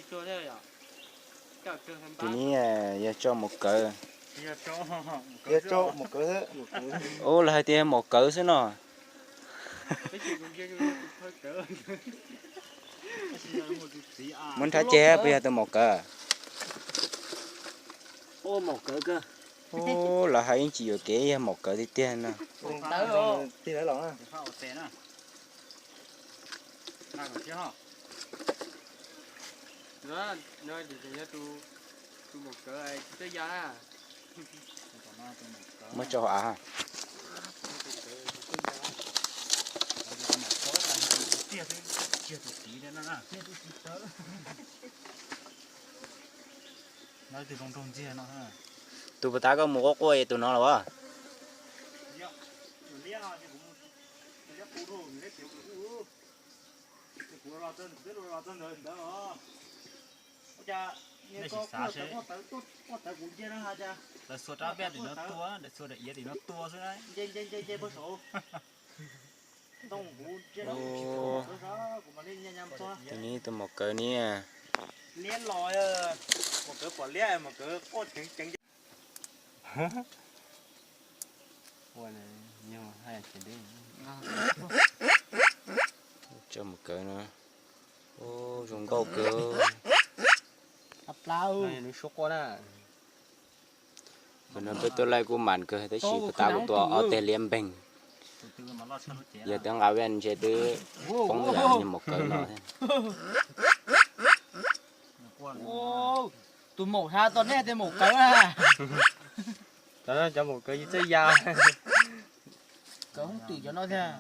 Tus ni yog tso maum kawv. Ub, lawv hais tias maum kawv xwb no. Muab nrhab ceg puas yog tus maum kawv? Ub, lawv hais yeej tsis yuam kev, yog maum kawv tiag tiag no. Muab tso hauv av. Tus puas tab koj mus quaj quaj tus no los? Lawv xuas rab peb tim no tua, lawv xuas daim iav tim no tua xwb. Tus ni tus maum kawv ni. Tso maum kawv no. Ub, zoo nkauj kawg. Tus no peb tuaj laij kuj mas kawg tab sis puas tab kuj tua ob teg liab npeeg. Yog twb nqa vij ntshe twb poob yam maum kawv no. Tus maum hab tom nej tej maum kawv na. Cov maum kawv yus txawj ya. Kawv hoob twm cov no thiab.